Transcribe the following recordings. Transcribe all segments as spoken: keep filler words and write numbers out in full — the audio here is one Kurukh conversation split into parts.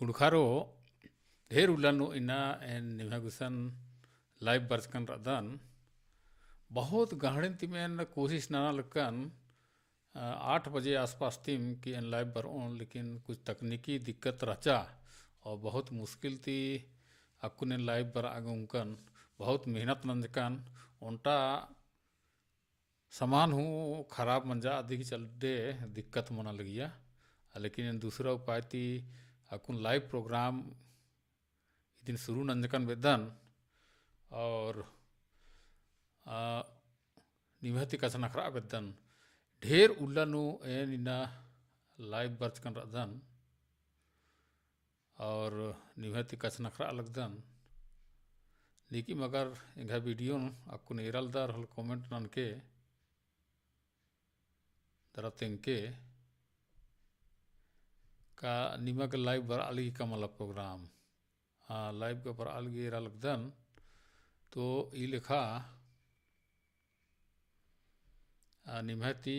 कुँड़ुख़ारो, ढेर उल्ला नू इन्ना एन निम्है गुसन live बरचकन रअदन। बहुत गहड़िन तिम एन कोशिश नना लगकन, अ, आठ बजे आसपास तिम कि एन live बरओन, लेकिन कुछ तकनीकी दिक्कत रहचा और बहुत मुश्किल ती अक्कुन एन live बरआ गे ओंगकन, बहुत मेहनत नंजकन। ओन्टा सामान हूँ खराब मंजा, अदी गही चलते दिक्कत मना लगिया। लेकिन एन दूसरा उपाय ती अक्कुन live program इदिन शुरू नंजकन बेद्दन और, आ, निम्है ती कछनखरआ बेद्दन। ढेर उल्ला नू एन इन्ना live बरचकन रअदन और निम्है ती कछनखरआ लगदन। नीकिम अगर एंग्है video नू अक्कुन एरालदर होले comment ननके दरा तेंगके, का निमा गे live बरआ लगी का मला program। हाँ, live गे बरआ लगी एरा लगदन। तो ई लेखा, आ, निम्है ती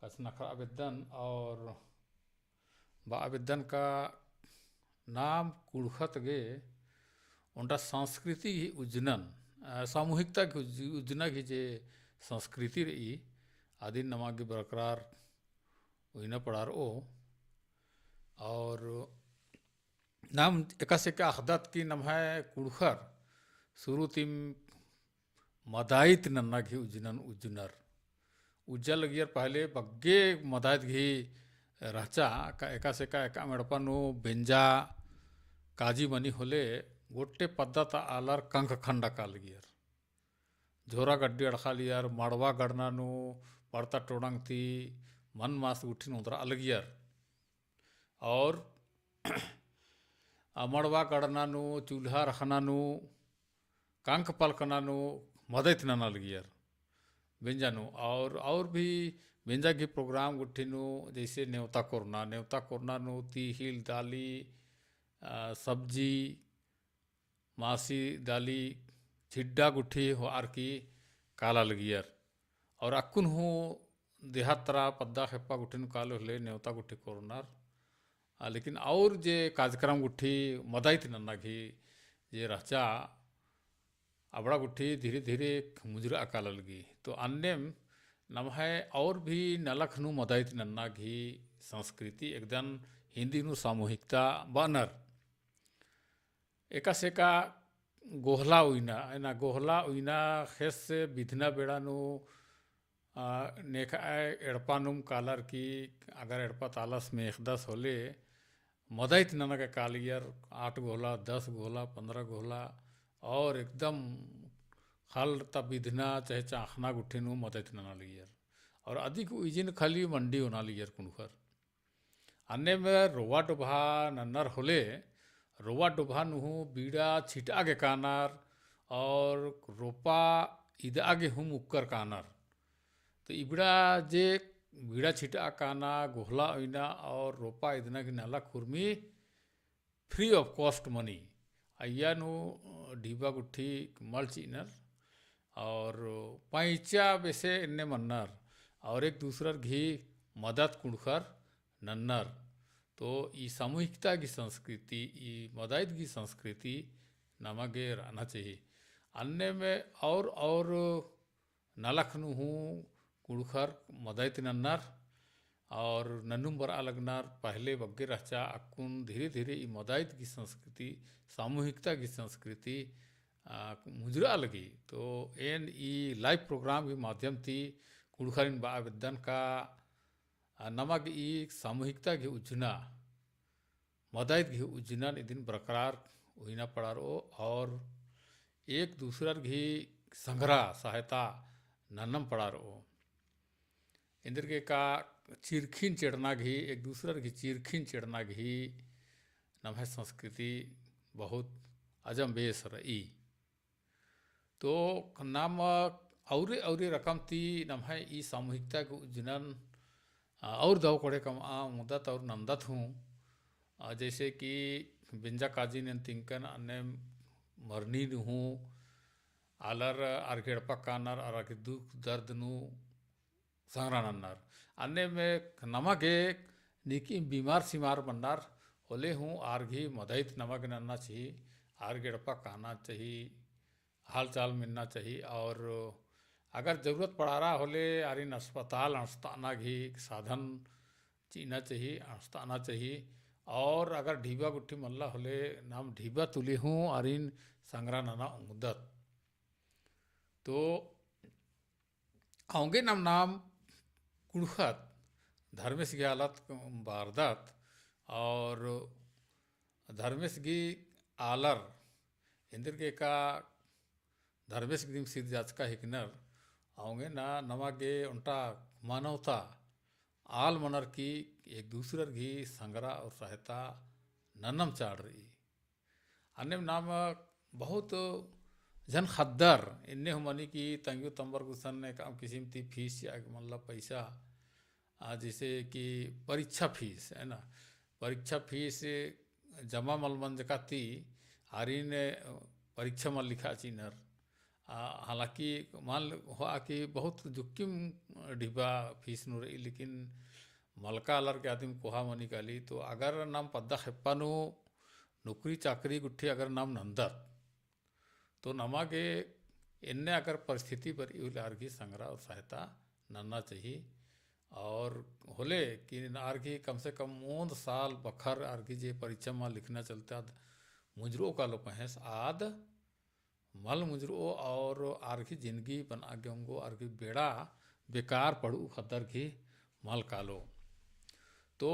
कछनखरआ बेद्दन और बआ बेद्दन का नाम कुँड़ुख़त गे ओन्टा संस्कृति गही उज्जनन, अ, सामूहिकता गही उज्ज-, उज्जना गही जे संस्कृति रई, अदिन नमा गे बरकरार उइना पड़ारओ। और नाम एकासे का अख़दत कि नम्है कुँड़ुख़र शुरू तिम मदाइत नन्ना गही उज्जनन उज्जनर। उज्जा लगियर पहले बग्गे मदाइत गही रहचा, का एकासे का एकअम एड़पा नू बेंजा काजी मनी होले गोट्टे पद्दा ता आलर कंख खंडा कालगियर। झोरा गड्डी अड़खालियर, मड़वा गड़ना नू पड़ता टोड़ंग ती मन मास गुट्ठिन ओन्दरआ लगियर। और आ मड़वा गड़ना नू, चूल्हा रखना नू, कंख पलखना नू मदइत नना लगियर बेंजा नू। और, और भी बेंजा गही program गुट्ठी नू, जैसे नेवता कोरना, नेवता कोरना नू तिहिल, दाली, आ, सब्जी, मासी, दाली, छिड्डा गुट्ठी होअर की काला लगियर। और अक्कुन हूँ देहात तरा पद्दा खेप्पा गुट्ठी नू कालो होले नेवता गुट्ठी कोरनर। आ, लेकिन और जे कार्यक्रम गुट्ठी मदाइत नन्ना गही जे रहचा, अबड़ा गुट्ठी धीरे धीरे मुंजरआ काला लगी। तो अन्नेम नम्है और भी नलख नू मदाइत नन्ना गही संस्कृति एकदन हिन्दी नू सामूहिकता बअनर। एकासे का गोहला उइना, एना गोहला उइना ख़ेस बिधना बेड़ा नू, आ, नेखय एड़पा नुम कालर की अगर एड़पा तालस मेख़दस होले, मदइत नना गे कालियर, आठ गोहला, दस गोहला, पन्द्रह गोहला, और एकदम ख़ल्ल ता बिधना चाहे चाँख़ना गुट्ठी नू मदइत नना लगियर। और अदिक उइजिन खाली मंडी ओना लगियर कुँड़ुख़र। अन्नेम रोवा डोभा नन्नर होले, रोवा डोभा नू हूँ बीड़ा छिटआ गे कानर और रोपा इदआ गे हूँ मुक्कर कानर। तो इबड़ा जे बीड़ा छिटआ काना, गोहला उइना और रोपा इदना गही नलख उर्मी free of cost मनी। अइय्या नू, अ, ढिबा गुट्ठी मल चिअनर और पैंचा बेसे एन्ने मन्नर और एक दूसरर गही मदत कुँड़ुख़र नन्नर। तो ई सामूहिकता गही संस्कृति, ई मदाइत गही संस्कृति नमा गे रअना चाहिए। अन्नेम और, और नलख नू हूँ कुँड़ुख़र मदइत नन्नर और नन्नुम बरआ लगनर। पहले बग्गे रहचा, अक्कुन धीरे धीरे ई मदइत गही संस्कृति, सामूहिकता गही संस्कृति, आ, मुंजरआ लगी। तो एन ई live program गही माध्यम ती कुँड़ुख़रिन बआ बेद्दन का, आ, नमा गे ई सामूहिकता गही उज्जना, मदइत गही उज्जनन इदिन बरकरार उइना पड़ारओ और एक दूसरर गही संग्रह सहायता नन्नम पड़ारओ। एन्देरगे का चिरखिन चेड़ना गही, एक दूसरर गही चिरखिन चेड़ना गही नम्है संस्कृति बहुत अजम बेस रई। तो नाम औरे औरे रकम ती नम्है ई सामूहिकता गही उज्जनन, आ, और दव कोड़े कमआ ओंगदत और नन्दत हूँ। आ, जैसे कि बेंजा काजिन एन तिंकन अन्नेम मरनी नू हूँ, आलर आर गे एड़पा कानर, आर गे दुख दर्द नू संग्रह नन्नर। अन्नेम नमा गे नीकिम बीमार सिमार मन्नर होले हूँ आर गही मदइत नमा गे नन्ना चाही, आर गे एड़पा काना चाही, हालचाल मिलना चाही। और अगर जरूरत पड़ारा होले आरिन अस्पताल अंड़सताना गही साधन चिअना चाही, अंड़सताना चाही। और अगर ढिबा गुट्ठी मल्ला होले नाम ढिबा तुली हूँ आरिन संग्रा नना ओंगदत। तो औंगे नाम नाम कुँड़ुख़त धर्मेस गही आलर बअदत और धर्मेस गही आलर एन्देरगे का धर्मेस गही दिम सिरजाचका हिकनर। औंगे ना नमा गे ओन्टा मानवता आल मनर की एक दूसरर गही संग्रा और सहायता नन्नम चाड़ रई। अन्नेम नाम बहुत झन ख़द्दर एन्ने हूँ मनी कि तंग्यो तम्बर गुसन एकअम किसिम ती फीस या मतलब पैसा, आ, जैसे कि परीक्षा फीस है ना, परीक्षा फीस जमा मल मंजका ती आरिन परीक्षा मल लिखा चिअनर। आ, हालांकि मान होआ कि बहुत जुक्किम ढिबा फीस नू रई, लेकिन मलका आलर गे आदिम कोहा मनी काली। तो अगर नाम पद्दा खेप्पा नू नौकरी चाकरी गुट्ठी अगर नाम नन्दत, तो नमा गे एन्ने अगर परिस्थिति बरई होले आर गही संग्रा और सहायता नन्ना चाही। और होले कि आर गही कम से कम ओन्द साल बखर आर गही जे परीक्षा मा लिखना चलते आद मुंजरओ कालो पहेंस आद मल मुंजरओ और आर गही जिनगी बना गे ओंगो, आर गही बेड़ा बेकार पड़ू ख़द्दर गही मल कालो। तो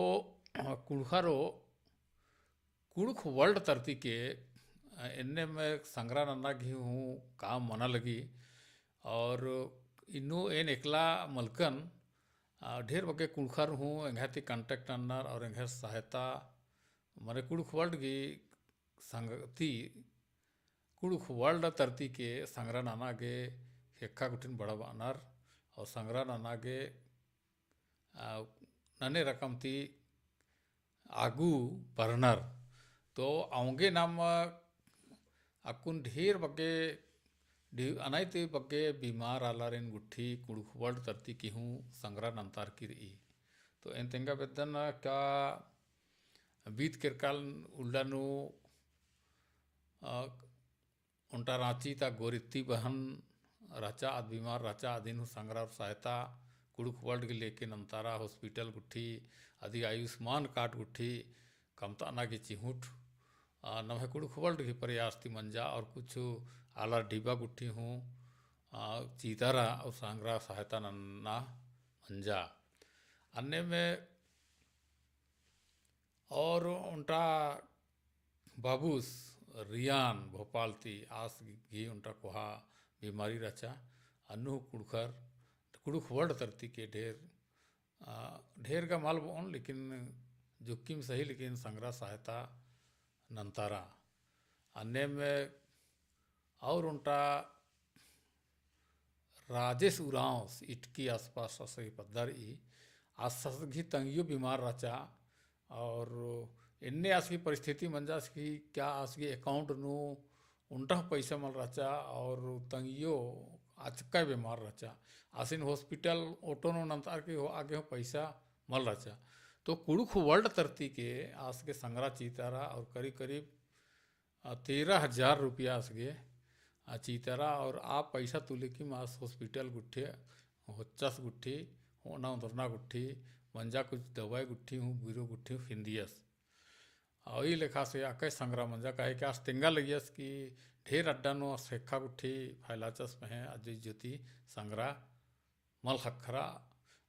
कुँड़ुख़रो कुँड़ुख़ World तरती के, अ, एन्नेम संग्रा नन्ना गही हूँ काम मना लगी। और इन्नु एन एकला मलकन, अ, ढेर बग्गे कुँड़ुख़र हूँ एंग्है ती contact नन्नर और एंग्है सहायता, मने कुँड़ुख़ World गही संग ती कुँड़ुख़ World तरती के संग्रा नना गे ख़ेक्खा गुट्ठिन बड़ा बअनर और संग्रा नना गे आ, नने रकम ती आगू बरनर। तो औंगे नाम अक्कुन ढेर बग्गे, ढे-, अनाई ती बग्गे बीमार आलारिन गुट्ठी कुँड़ुख़ World तरती की हूँ संग्रा नन्तारकी रई। तो एन तेंगा बेद्दन का बीत केरकाल उल्ला नू, आ, ओन्टा राँची ता गोरित्ती बहन रहचा, आद बीमार रहचा, अदिन हूँ संग्रा और सहायता कुँड़ुख़ World गही लेके नन्तारा hospital गुट्ठी, अदी आयुष्मान card गुट्ठी कमताना गही चिहुट, आ, नम्है कुँड़ुख़ World गही प्रयास ती मंजा और कुछ आलर ढिबा गुट्ठी हूँ, आ, चितारा और संग्रा सहायता नन्ना मंजा। अन्नेम और ओन्टा बाबुस रियान भोपाल ती आस गही ओन्टा कोहा बीमारी रहचा, अन्नु कुँड़ुख़र, कुँड़ुख़ World तरती के ढेर, आ, ढेर गा मल बओन, लेकिन जुक्किम सही, लेकिन संग्रा सहायता नन्तारा। अन्नेम और ओन्टा राजेश उराँवस इटकी आसपास आस गही पद्दा रई, आस गही तंग्यो बीमार रहचा, और एन्ने आस गही परिस्थिति मंजा आस गही क्या आस गही account नू ओन्टा पैसा मल रहचा, और तंग्यो अचक्का बीमार रहचा, आसिन hospital auto नू नन्तारकी होआ गे हूँ पैसा मल रहचा। तो कुँड़ुख़ World तरती के आस गे संग्रा चितारा और करीब करीब आ, तेरह हजार रुपया आस गे, आ, चितारा और आ पैसा तुलिकिम आस hospital गुट्ठी, होच्चस गुट्ठी, होना उतरना गुट्ठी, मंजा कुछ दवाई गुट्ठी हूँ, बीरो गुट्ठी हूँ फिंदियस। और ई लेखा से अकय संग्रा मंजा, काहे कि आस तेंगा लगियस कि ढेर अड्डा नू आस ख़ेक्खा गुट्ठी फैलाचस पहें, अजय ज्योति संग्रा मल ख़क्खरा।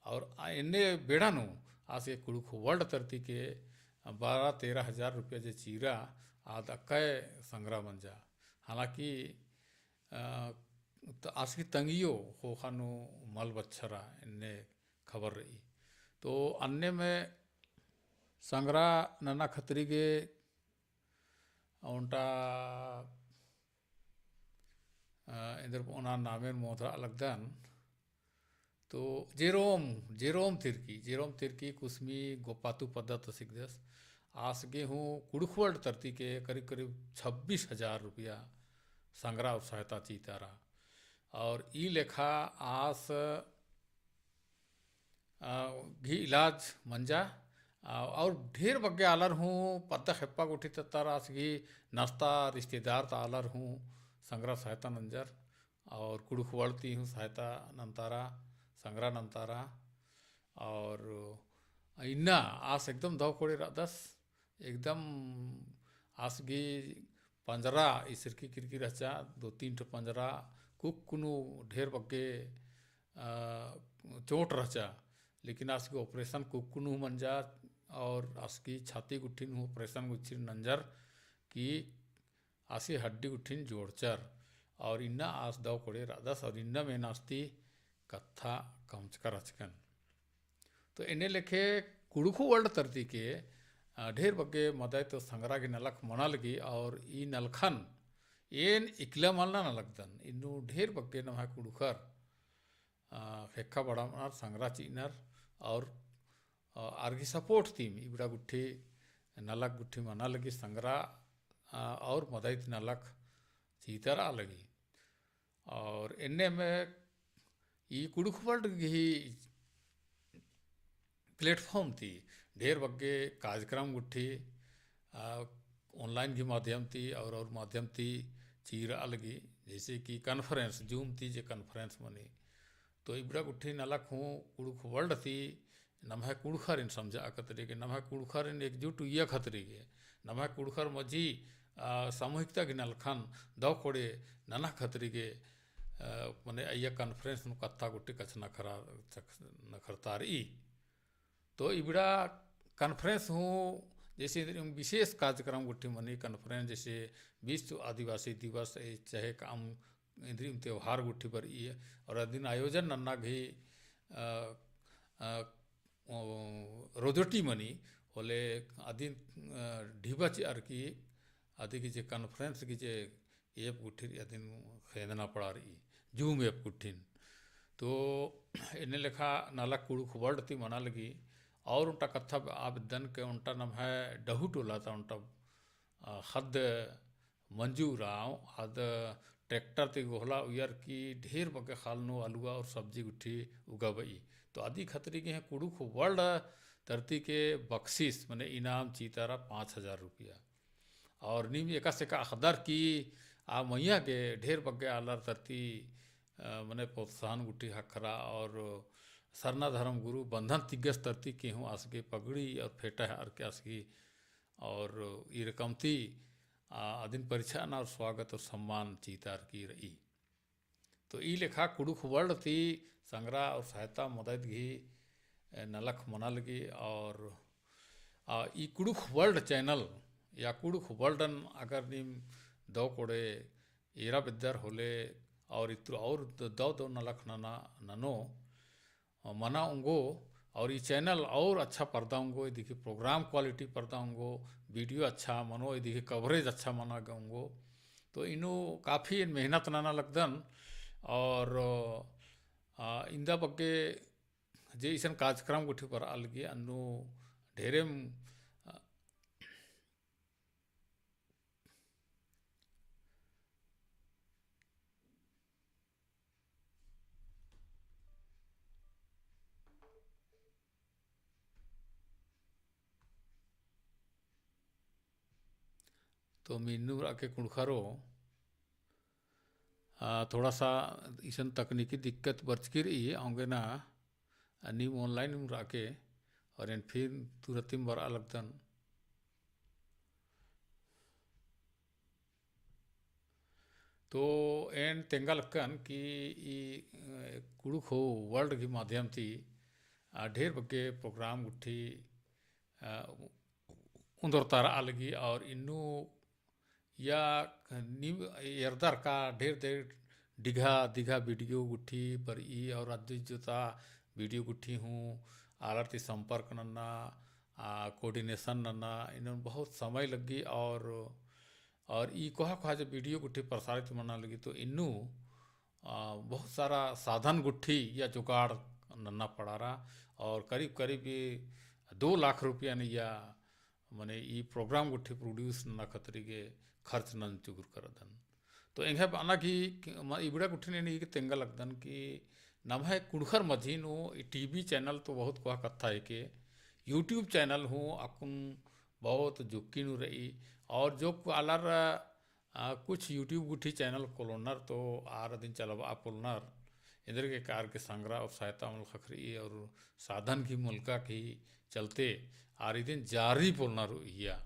और आ एन्ने बेड़ा नू आस गे कुँड़ुख़ World तरती के बारह तेरह हजार रुपया जे चीरा आद अकय संग्रा मंजा। हालांकि, अ, त आस गही तंग्यो ख़ोख़ा नू मल बछरा एन्ने खबर रई। तो अन्नेम संग्रा नना खतरी गे ओन्टा, अ, एन्देर ओना नामेन मोधरा लगदन। तो जेरोम, जेरोम तिर्की, जेरोम तिर्की कुसमी गोपातु पद्दा ता हिकदस। आस गे हूँ कुँड़ुख़ World तरती के करीब करीब छब्बीस हजार रुपया संग्रा और सहायता चितारा। और ई लेखा आस आ, गही इलाज मंजा, आ, और ढेर बग्गे आलर हूँ पद्दा खेप्पा गुट्ठी तत्तर आस गही नस्ता रिश्तेदार ता आलर हूँ संग्रा सहायता नंजर और कुँड़ुख़ world ती हूँ सहायता नन्तारा, संग्रा नन्तारा। और इन्ना आस एकदम दव कोड़े रअदस, एकदम आस गही पंजरा इसरकी किरकी रहचा, दो तीन ठो पंजरा कुक्कनू ढेर बग्गे, अ, चोट रहचा, लेकिन आस गही operation कुक्कनू मंजा और आस गही छाती गुट्ठिन हूँ operation गुट्ठिन नंजर कि आसी हड्डी गुट्ठिन जोड़चर और इन्ना आस दव कोड़े रअदस और इन्ना मेन आस ती कत्था कमचका रहचकन। तो एन्ने लेखे कुँड़ुख़ world तरती के, अ, ढेर बग्गे मदई तो संग्रा गही नलख मना लगी और ई नलखन एन इकला मल नना लगदन, इन्नु ढेर बग्गे नम्है कुँड़ुख़र, अ, ख़ेक्खा बड़ा मनर, संग्रा चिअनर और, अ, आर गही support तीम इबड़ा गुट्ठी नलख गुट्ठी मना लगी संग्रा, अ, और मदई ती नलख चितारआ लगी। और एन्ने में ई कुँड़ुख़ world गही platform ती ढेर बग्गे कार्यक्रम गुट्ठी, आ, online गही माध्यम ती और, और माध्यम ती चिरआ लगी, जैसे कि conference, Zoom ती जे conference मनी। तो इबड़ा गुट्ठी नलख हूँ कुँड़ुख़ world ती नम्है कुँड़ुख़रिन समझआ खतरी गे, नम्है कुँड़ुख़रिन एकजुट उइया खतरी गे, नम्है कुँड़ुख़र मझी, आ, सामूहिकता गही नलखन दव कोड़े नना खतरी गे, आ, मने अइय्या conference नू कत्था गुट्ठी कछनखरआ, कछनखरतारई। तो इबड़ा conference हूँ जैसे इन्द्रिम विशेष कार्यक्रम गुट्ठी मनी conference जैसे विश्व आदिवासी दिवस ए चाहे काम इन्द्रिम त्योहार गुट्ठी बरई और अदिन आयोजन नन्ना गही, अ, अ, ओ, रोजोटी मनी होले अदिन, अ, ढिबा चिअर की अदि गही जे conference गही जे app गुट्ठी रई अदिन ख़ेंदना पड़ा रई, Zoom app गुट्ठिन। तो एन्ने लेखा नलख कुँड़ुख़ world ती मना लगी और ओन्टा कत्था आ बेद्दन के ओन्टा नम्है डहु टोला ता ओन्टा, अ, ख़द्द मंजू उराँव आद tractor ती गोहला उइयर की ढेर बग्गे ख़ाल नू अलुवा और सब्जी गुट्ठी उगाबई। तो अदि खतरी गे हूँ कुँड़ुख़ world तरती के बख्शिश मने इनाम चितारा पाँच हजार रुपया। और नीम एकासे का अख़दर की आ मइय्याँ गे ढेर बग्गे आलर तरती, अ, मने प्रोत्साहन गुट्ठी ख़क्खरा और सरना धर्म गुरु बंधन तिग्गस तरती के हूँ आस गे पगड़ी और फेटा हेअर के आस गही और ई रकम ती, आ, अदिन परिछाना और स्वागत और सम्मान चितार की रई। तो ई लेखा कुँड़ुख़ world ती संग्रा और सहायता मदद गही, ए, नलख मना लगी और, आ, ई कुँड़ुख़ world channel या कुँड़ुख़ world न अगर नीम दव कोड़े एरा बेद्दर होले और इत्रु और द-, दव दव नलख नना ननो, अ, मना ओंगो और ई channel और अच्छा परदा ओंगो, इदी गही program quality परदा ओंगो, video अच्छा मनो, इदी गही coverage अच्छा मना गे ओंगो। तो इन्नु काफी एन मेहनत नना लगदन और, अ, इन्दा बग्गे जे इसन कार्यक्रम गुट्ठी बरआ लगी अन्नु ढेरेम, अ, तो मीन्नु रआ के कुँड़ुख़रो, आ, थोड़ा सा इसन तकनीकी दिक्कत बरचकी रई, औंगे ना, आ, नीम online रआ के, और एन फिर तुरतिम बरआ लगदन। तो एन तेंगा लक्कन कि ई, अ, कुँड़ुख़ world गही माध्यम ती, अ, ढेर बग्गे program गुट्ठी, अ, उन्दरतारआ लगी और इन्नु या नीम एरदर का ढेर ढेर डिगहा डिगहा video गुट्ठी बरई और अद्दु जोता video गुट्ठी हूँ आलर ती संपर्क नन्ना, आ, coordination नन्ना, इन्नु बहुत समय लग्गी और और ई कोहा कोहा जब video गुट्ठी प्रसारित मना लगी तो इन्नु, आ, बहुत सारा साधन गुट्ठी या जुगाड़ नन्ना पड़ारा और करीब करीब ई दो लाख रुपया ने या मने ई program गुट्ठी produce नन्ना खतरी गे खर्च नन चुगुर करदन। तो एंग्है बअना कि, कि म-, इबड़ा गुट्ठी ने ई तेंगा लगदन कि नम्है कुँड़ुख़र मझी नू ई TV channel तो बहुत कोहा कत्था है के YouTube channel हूँ अक्कुन बहुत जुक्की नू रई। और जोक आलर, आ, कुछ YouTube गुट्ठी channel कोलोनर तो आर अदिन चलबआ पोलनर, एन्देरगे आर गे संग्रह और सहायता मल ख़क्खरई और साधन की मुलका की चलते आर इदिन जारी पोलनर उइया।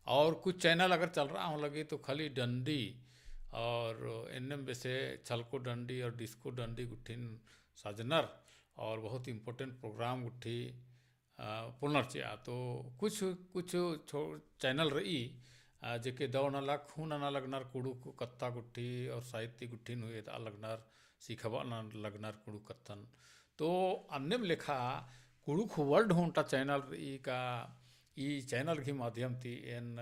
और कुछ channel अगर चलरआ होले तो खाली डंडी और एन्नेम बेसे छलको डंडी और disco डंडी गुट्ठिन सजनर और बहुत important program गुट्ठी आ, पोलनर चिआ। तो कुछ, कुछ छो-, channel रई, आ, जेके दव नलख हूँ नना लगनर, कुँड़ुख़ कत्था गुट्ठी और साहित्य गुट्ठी नू एदआ लगनर, सिखाबआ लगनर कुँड़ुख़ कत्थन। तो अन्नेम लेखा कुँड़ुख़ World हूँ ओन्टा channel रई का, ई channel की माध्यम ती एन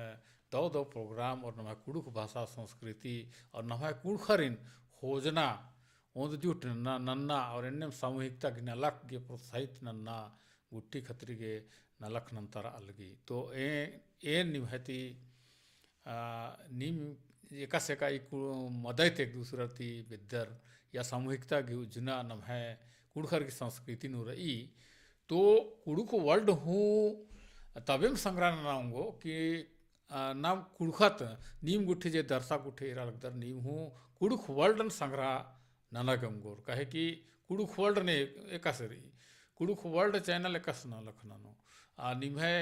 दव दव program और नम्है कुँड़ुख़ भाषा संस्कृति और नम्है कुँड़ुख़रिन खोजना ओन्द जुट नन्ना, नन्ना और एन्नेम सामूहिकता गे नलख गे प्रोत्साहित नन्ना गुट्ठी खतरी गे नलख नन्तरआ लगी। तो ए, ए निम्है ती, आ, नीम एकासे का ई कु-, मदइत एक दूसरा ती बेद्दर या सामूहिकता गे उज्जना नम्है कुँड़ुख़र की संस्कृति नू रई। तो कुँड़ुख़ World हूँ तबेम संग्रह नना ओंगो कि आ, नाम कुँड़ुख़त, नीम गुट्ठी जे दर्शक गुट्ठी एरा लगदर, नीम हूँ कुँड़ुख़ World न संग्रह नना गे ओंगोर। काहे कि कुँड़ुख़ World ने एकासे रई, कुँड़ुख़ World channel एकासे नलख ननो। आ, निम्है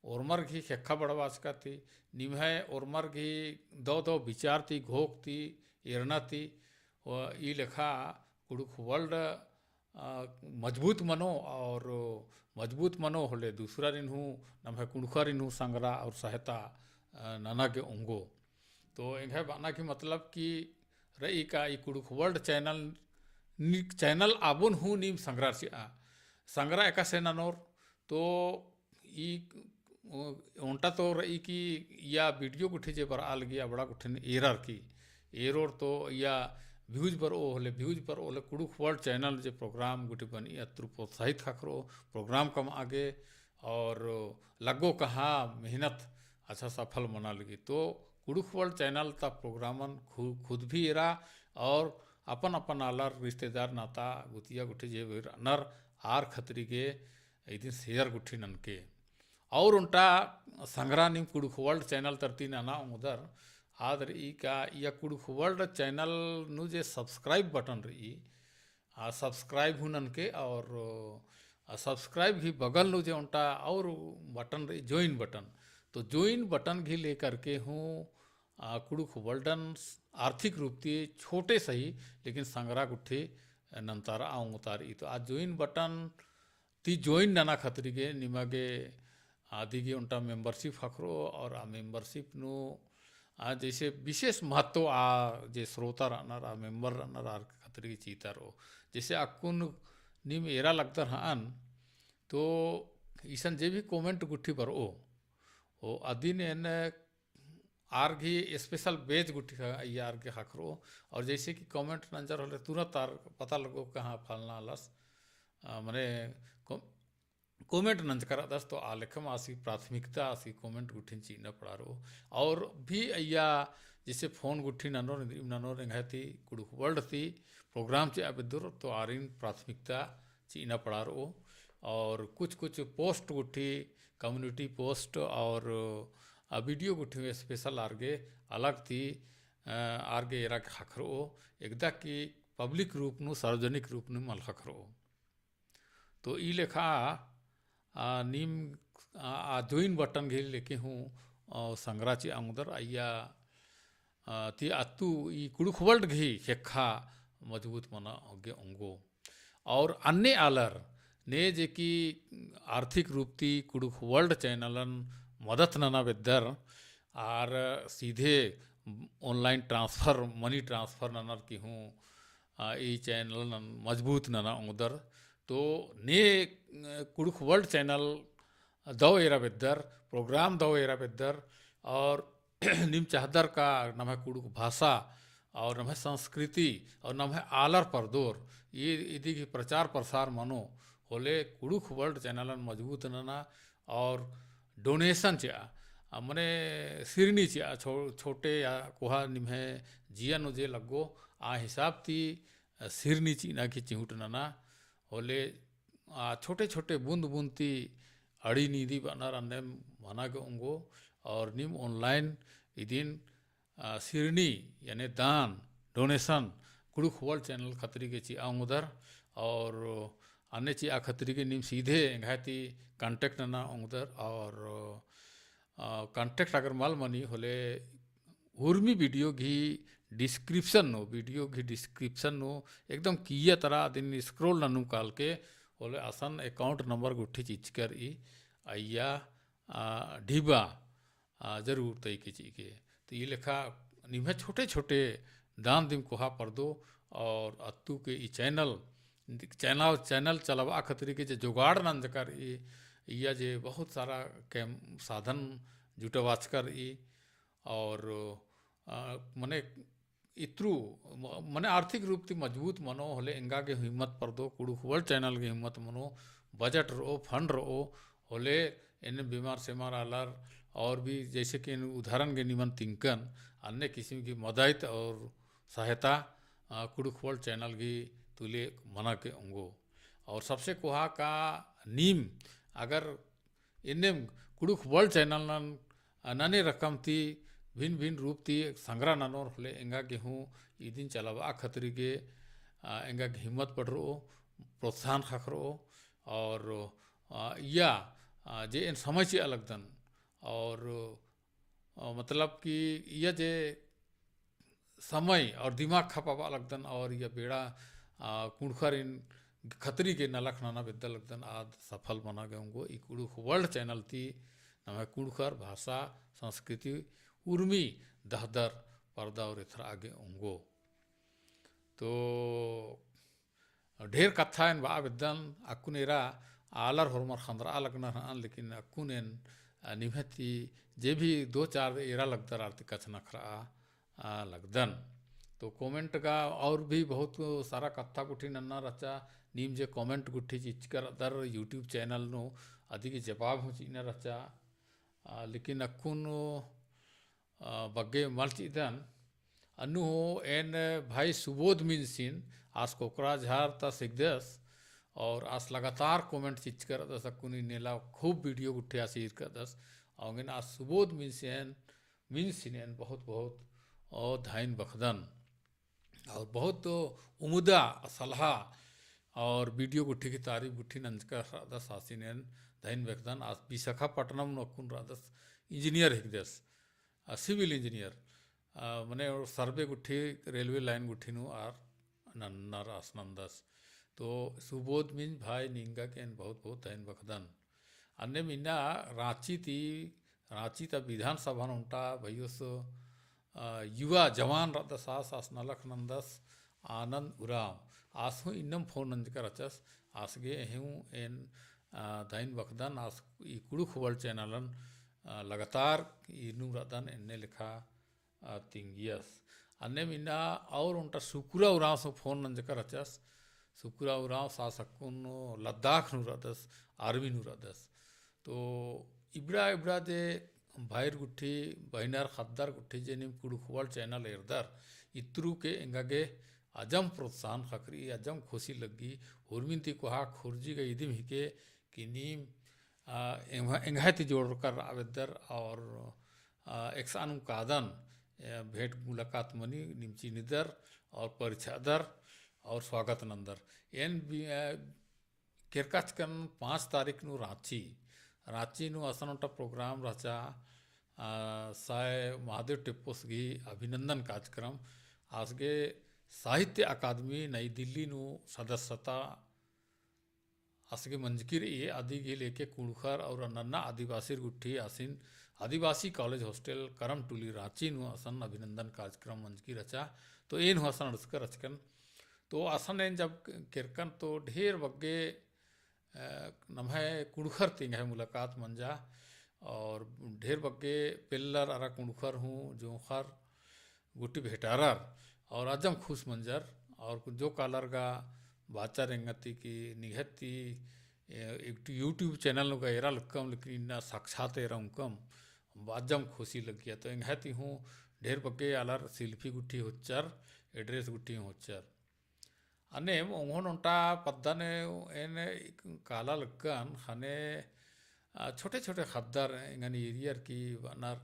ओर्मर गही ख़ेक्खा बढ़बाचका ती, निम्है ओर्मर गही दव दव विचार ती, घोख ती, एरना ती, व ई लेखा कुँड़ुख़ World आ, मजबूत मनो और मजबूत मनो होले दूसरारिन हूँ, नम्है कुँड़ुख़ारिन हूँ संग्रह और सहायता, आ, नना गे ओंगो। तो एंग्है बअना की मतलब कि रई का ई कुँड़ुख़ World channel, नी-, channel आबोन हूँ नीम संग्रह चिआ। संग्रह एकासे ननोर, तो ई ओ-, ओन्टा तो रई कि या video गुट्ठी जे बरआ लगी अबड़ा गुट्ठिन एरर की, एरोर तो या views बरओ होले, views बरओ होले, कुँड़ुख़ World channel जे program गुट्ठी बनी अत्रु प्रोत्साहित ख़क्खरओ, program कमआ गे और लग्गो कहाँ मेहनत अच्छा सफल मना लगी। तो कुँड़ुख़ World channel ता program न खु-, खुद भी एरा और अपन अपन आलर रिश्तेदार नाता गुतिया गुट्ठी जे भी रअनर आर खतरी गे इदिन share गुट्ठी ननके। और ओन्टा संग्रह नीम कुँड़ुख़ World channel तरती नना ओंगदर, आद रई का या कुँड़ुख़ World channel नू जे subscribe button रई, आ subscribe हूँ ननके और आ subscribe ही बगल नू जे ओन्टा और button रई join button, तो join button गही लेकर के हूँ आ कुँड़ुख़ World न आर्थिक रूप ती छोटे सही लेकिन संग्रह गुट्ठी नन्तारआ ओंगतारई। तो आ join button ती join नना खतरी गे निमा गे अदी गे ओन्टा membership ख़क्खरओ और आ membership नू आ जैसे विशेष महत्व आ जे श्रोता रअनर, आ member रअनर आर खतरी गे चितारओ। जैसे अक्कुन नीम एरा लगदर हअन, तो इसन जे भी comment गुट्ठी बरओ, ओ अदिन एन आर गही special badge गुट्ठी ख-, अइय्या आर गे ख़क्खरओ। और जैसे कि comment नंजर होले तुरंत आर पता लग्गो कहाँ फलना आलस, आ, मने को-, comment नंजका रअदस तो आ लेखम आसी प्राथमिकता आसी comment गुट्ठिन चिअना पड़ारओ। और भी अइय्या जैसे phone गुट्ठी ननोर, इन्द्रिम ननोर एंग्है ती कुँड़ुख़ World ती program चिआ बेद्दोर तो आरिन प्राथमिकता चिअना पड़ारओ। और कुछ कुछ post गुट्ठी, community post और आ video गुट्ठी special आर गे अलग ती, अ, आर गे एरा ख़क्खरओ, एकदा कि public रूप नू, सार्वजनिक रूप नू मल ख़क्खरओ। तो ई लेखा, आ, नीम, आ, आ join button गही लेके हूँ, आ, संग्रह चिआ ओंगदर अइय्या, आ, ती अत्तु ई कुँड़ुख़ World गही ख़ेक्खा मजबूत मना गे ओंगो। और अन्ने आलर ने जे कि आर्थिक रूप ती कुँड़ुख़ World channel न मदत नना बेद्दर आर सीधे online transfer, money transfer ननर की हूँ, आ, ई channel नन मजबूत नना ओंगदर। तो ने, अ, कुँड़ुख़ World channel दव एरा बेद्दर, program दव एरा बेद्दर, और नीम चाहदर का नम्है कुँड़ुख़ भाषा और नम्है संस्कृति और नम्है आलर परदोर, ई इदी गही प्रचार प्रसार मनो होले कुँड़ुख़ World channel न मजबूत नना और donation चिआ, आ, मने सिरनी चिआ, छो-, छोटे या कोहा निम्है जिया नू जे लग्गो, आ हिसाब ती, आ, सिरनी चिअना की चिहुट नना होले, आ, छोटे छोटे बूंद बूंद ती अड़ी नीदी बअनर अन्नेम मना गे ओंगो। और नीम online इदिन, आ, सिरनी याने दान, donation, कुँड़ुख़ World channel खतरी गे चिआ ओंगदर। और अन्ने चिआ खतरी गे नीम सीधे एंग्है ती contact नना ओंगदर। और, आ, contact अगर मल मनी होले उर्मी video गही description नू, video गही description नू एकदम किइय्या तरा अदिन scroll ननू काल के होले असन account number गुट्ठी चिचकर ई अइय्या, आ, ढिबा, आ, जरूर तइके चिके। तो ई लेखा निम्है छोटे छोटे दान दिम कोहा परदो। और अत्तु के ई channel, channel, channel चलाबआ खतरी के जे जोगाड़ नंजकर ई, इया जे बहुत सारा कैम-, साधन जुटवाचकर ई, और, आ, मने इत्रु म-, मने आर्थिक रूप ती मजबूत मनो होले एंगा गे हिम्मत परदो, कुँड़ुख़ World channel गे हिम्मत मनो, budget रओ, fund रओ, होले एन्ने बीमार सेमार आलर और भी जैसे कि एन उदाहरण गे निमन तिंकन, अन्ने किसिम की मदइत और सहायता, आ, कुँड़ुख़ World channel गही तुले मना गे ओंगो। और सबसे कोहा का नीम अगर एन्नेम कुँड़ुख़ World channel नन, आ, नने रकम ती भिन्न भिन्न रूप ती संग्रह ननोर होले एंगा गे हूँ इदिन चलाबआ खतरी गे, आ, एंगा गे हिम्मत बढ़रओ, प्रोत्साहन ख़क्खरओ। और, आ, इया, आ, जे एन समय चिआ लगदन और, आ, मतलब कि इया जे समय और दिमाग खपाबआ लगदन और इया बेड़ा, आ, कुँड़ुख़रिन खतरी गे नलख नना बेद्दा लगदन आद सफल मना गे ओंगो। ई कुँड़ुख़ World channel ती नम्है कुँड़ुख़र भाषा, संस्कृति, उर्मी दहदर परदा और एथरआ गे ओंगो। तो ढेर कत्था एन बआ बेद्दन, अक्कुन एरा आलर होरमर ख़ंदरआ लगनर हन, लेकिन अक्कुन एन, आ, निम्है ती जे भी दो चार एरा लगदर आर ती कछनखरआ, आ, लगदन। तो comment गा और भी बहुत सारा कत्था गुट्ठी नन्ना रहचा, नीम जे comment गुट्ठी चिचकर अदर YouTube channel नू अदी गे जवाब हूँ चिअना रहचा। आ, लेकिन अक्कुन, आ, बग्गे मल चिअदन। अन्नु हूँ एन भाई सुबोध मिंजसिन, आस कोकराझार ता हिकदस, और आस लगातार comment चिचकर रअदस, अक्कुन इन्नेला खूब video गुट्ठी आस ईरकदस, औंगेन आस सुबोध मिंजसिन, मिंजसिन एन बहुत बहुत, ओ, धइन बखदन। और बहुत उम्दा सलहा और video गुट्ठी की तारीफ गुट्ठी नंजकर रअदस आसिन एन धइन बखदन। आस विशाखापट्टनम नू अक्कुन रअदस, engineer हिकदस, आ, civil engineer, आ, मने और survey गुट्ठी railway line गुट्ठी नू आर नन्नर आस नंदस। तो सुबोध मिंज भाई निंगा के एन बहुत बहुत धइन बखदन। अन्नेम इन्ना राँची ती, राँची ता विधानसभा नू ओन्टा भइयोस, आ, युवा जवान रअदस आस, आस नलख नंदस आनंद उराँव। आस हूँ इन्नम phone नंजकर रहचस, आस गे हूँ एन, आ, धइन बखदन, आस ई कुँड़ुख़ World channel न, आ, लगातार ईरनुम रअदन एन्ने लेखा, आ, तिंगियस। अन्नेम इन्ना और ओन्टा सुकुरा उराँवस phone नंजकर रहचस। सुकुरा उराँवस आस अक्कुन लद्दाख नू रअदस, army नू रअदस। तो इबड़ा इबड़ा जे भाईर गुट्ठी, बहिनर ख़द्दर गुट्ठी जे नीम कुँड़ुख़ World channel एरदर, इत्रु के एंगा गे अजम प्रोत्साहन ख़क्खरी, अजम खुशी लग्गी। हुरमिन ती कोहा खुर्जी गा इदिम हिके कि नीम, आ, एंग्है, एंग्है ती जोड़रकर रआ बेद्दर और, आ, एकसानुम कादन, ए, भेंट मुलाकात मनी, नीम चिन्हिदर और परिछादर और स्वागत नंदर। एन बि-, आ, केरकाचकन पाँच तारीख नू राँची, राँची नू असन ओन्टा program रहचा, आ, साय महादेव टेप्पोस गही अभिनंदन कार्यक्रम। आस गे साहित्य अकादमी नई दिल्ली नू सदस्यता आस गे मंजकी रई, अदी गही लेके कुँड़ुख़र और अन्नन्ना आदिवासीर गुट्ठी आसिन आदिवासी college hostel करमटुली राँची नू असन अभिनंदन कार्यक्रम मंजकी रहचा। तो एन हूँ असन अंड़सकर रहचकन। तो असन एन जब केरकन तो ढेर बग्गे, अ, नम्है कुँड़ुख़र ती एंग्है मुलाकात मंजा और ढेर बग्गे पेल्लर अरा कुँड़ुख़र हूँ जोंख़र गुट्ठी भेंटारर और अजम खुश मंजर। और जो कालर गा बाचर एंगा ती कि निंग्है ती, ए, एक YouTube channel नू गा एरा लक्कम, लेकिन इन्ना साक्षात एरा उंकम, अजम खुशी लग्गिया। तो एंग्है ती हूँ ढेर बग्गे आलर selfie गुट्ठी होच्चर, address गुट्ठी होच्चर। अन्नेम ओंगोन ओन्टा पद्दा नू एन काला लक्कन ख़ने, आ, छोटे छोटे ख़द्दर एंगन एरियर की बअनर,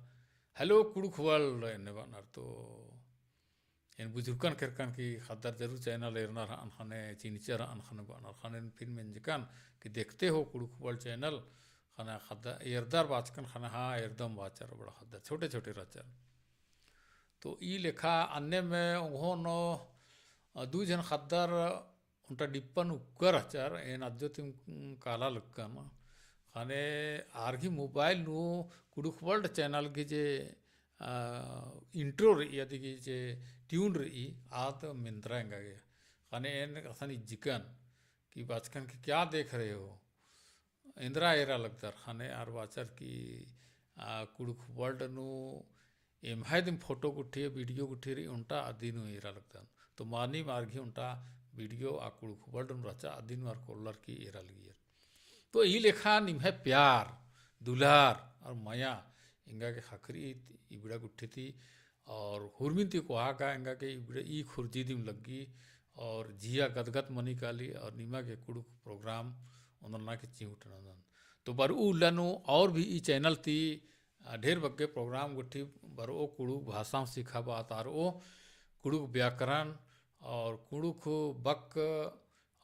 "Hello कुँड़ुख़ World" एन्ने बअनर। तो एन बुझुरकन केरकन की ख़द्दर जरूर channel एरनर हन ख़ने, चिन्हचर हन ख़ने बअनर। ख़ने फिर मेंजकन कि "देखते हो कुँड़ुख़ World channel?" ख़ने ख़द्दर एरदर बाचकन ख़ने, "हाँ, एरदम" बाचर, बड़ा ख़द्दर छोटे छोटे रहचर। तो ई लेखा अन्नेम ओंगोन, अ, दुई झन ख़द्दर ओन्टा डिप्पन उक्कर रहचर, एन अज्जो तिम काला लक्कन। ख़ने आर गही mobile नू कुँड़ुख़ World channel गही जे, अ, intro रई, अदी गही जे tune रई, आद मेंदरा एंगा गे। ख़ने एन असन इज्जिकन कि बाचकन कि "क्या देख रहे हो?" एन्दरा एरा लगदर। ख़ने आर बाचर कि, आ, कुँड़ुख़ World नू एम्है दिम photo गुट्ठी, video गुट्ठी रई ओन्टा अदी नू एरा लगदन। तो मानिम आर गही ओन्टा video आ कुँड़ुख़ World नू रहचा अदी नू आर कोल्लर की एरा लगियर। तो ई लेखा निम्है प्यार, दुलार और मया एंगा गे ख़क्खरई इबड़ा गुट्ठी ती और हुरमिन ती कोहा का एंगा गे इबड़ा ई खुर्जी दिम लग्गी और जिया गदगद मनी काली और निमा गे कुँड़ुख़ program ओन्दरना की चिहुट नन्दन। तो बरऊ उल्ला नू और भी ई channel ती, आ, ढेर बग्गे program गुट्ठी बरओ कुँड़ुख़ भाषा सिखाबआ तारओ, कुँड़ुख़ व्याकरण और कुँड़ुख़ बक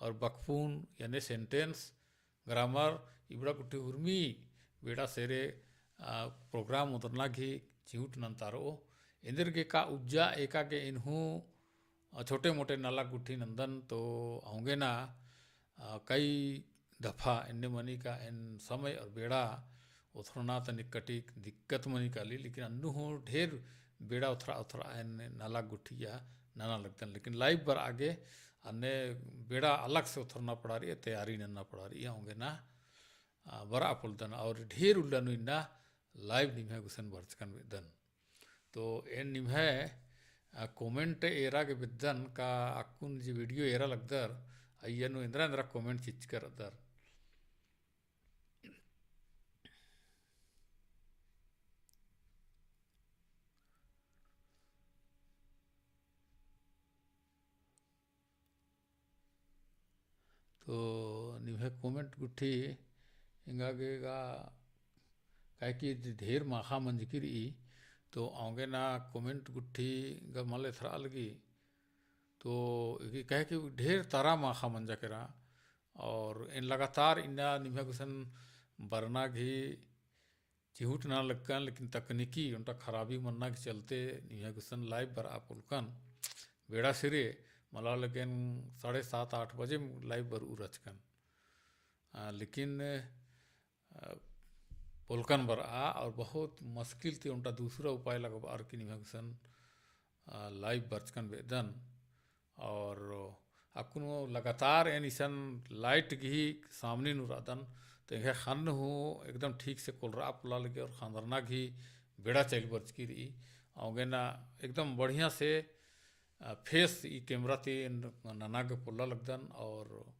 और बकपुन याने sentence, grammar, इबड़ा गुट्ठी उर्मी बेड़ा सेरे, आ, program ओन्दरना गही चिहुट नन्तारओ। एन्देरगे का उज्जा एका गे एन हूँ, आ, छोटे मोटे नलख गुट्ठी नन्दन तो औंगे ना, आ, कई दफा एन्ने मनी का एन समय और बेड़ा ओथरना तनिक कटिक दिक्कत मनी काली, लेकिन अन्नु हूँ ढेर बेड़ा ओथरा ओथरा एन नलख गुट्ठिया नना लगदन। लेकिन live बरआ गे अन्ने बेड़ा अलग से ओथरना पड़ा रई, तैयारी नन्ना पड़ा रई, औंगे ना, आ, बरआ पोल्लदन और ढेर उल्ला नू इन्ना live निम्है गुसन बरचकन बेद्दन। तो एन निम्है, आ, comment एरा गे बेद्दन का अक्कुन जे video एरा लगदर, अइय्या नू एन्दरा एन्दरा comment चिच्चकर रअदर। तो निम्है comment गुट्ठी एंगा गे गा, काहे कि ढेर माखा मंजकी रई, तो औंगे ना comment गुट्ठी गा मल एथरआ लगी। तो कहे कि ढेर तरा माखा मंजा केरा, और एन लगातार इन्ना निम्है गुसन बरना गही चिहुट नना लगकन, लेकिन तकनीकी ओन्टा खराबी मन्ना के चलते निम्है गुसन live बरआ पोल्लकन। बेड़ा सिरे मला लगे एन साढ़े सात आठ बजे live बरऊ रहचकन। आ, लेकिन, आ, पोल्लकन बरआ और बहुत मुश्किल ती ओन्टा दूसरा उपाय लगबअर की निम्है गुसन, आ, live बरचकन बेद्दन। और अक्कुन लगातार एन इसन light गही सामने नू रअदन, तो एंग्है ख़न्न हूँ एकदम ठीक से कोलरआ पोल्ला लगी और ख़न्दरना गही बेड़ा चइल बरचकी रई। औंगे ना एकदम बढ़िया से, आ, face ई camera ती एन नना गे पोल्ला लगदन और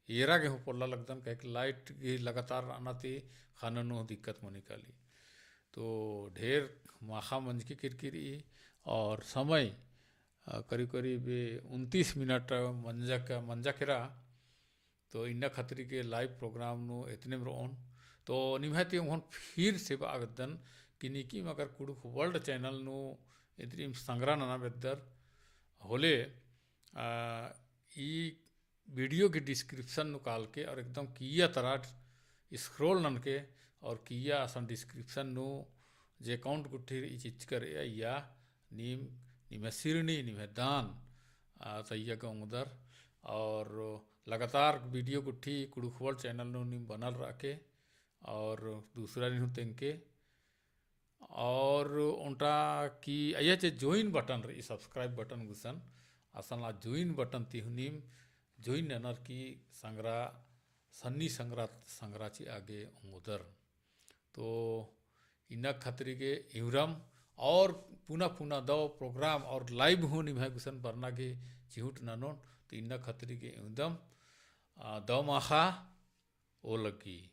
एरा गे हूँ पोल्ला लगदन, काहे कि light गही लगातार रअना ती ख़न्न नू दिक्कत मनी काली। तो ढेर माखा मंजकी केरकी रई और समय, अ, करीब करीब उनतीस मिनट मंजक, मंजा केरा। तो इन्ना खतरी के live program नू एतनेम रओन। तो निम्है ती ओंगोन फिर से बआ बेद्दन कि नीकिम अगर कुँड़ुख़ World channel नू एतनीम संग्रा नना बेद्दर होले, आ, ई video गही description नू कालके और एकदम किइय्या तरा scroll ननके और किइय्या असन description नू जे account गुट्ठी रई चिच्चकर रई अइय्या नीम, निम्है सिरनी, निम्है दान, आ, तइय्या गे ओंगदर और लगातार video गुट्ठी कुँड़ुख़ World channel नू नीम बनल रअके और दूसरारिन हूँ तेंगके। और ओन्टा कि अइय्या जे join button रई, subscribe button गुसन, असन आ join button ती हूँ नीम join ननर की संग्रा, सन्नी संग्रा, संग्रा चिआ गे ओंगदर। तो इन्ना खतरी गे इवंदम और पुना पुना दव program और live हूँ निम्है गुसन बरना गे चिहुट ननोन, तो इन्ना खतरी गे इवंदम, आ, दव माखा ओलग्गी।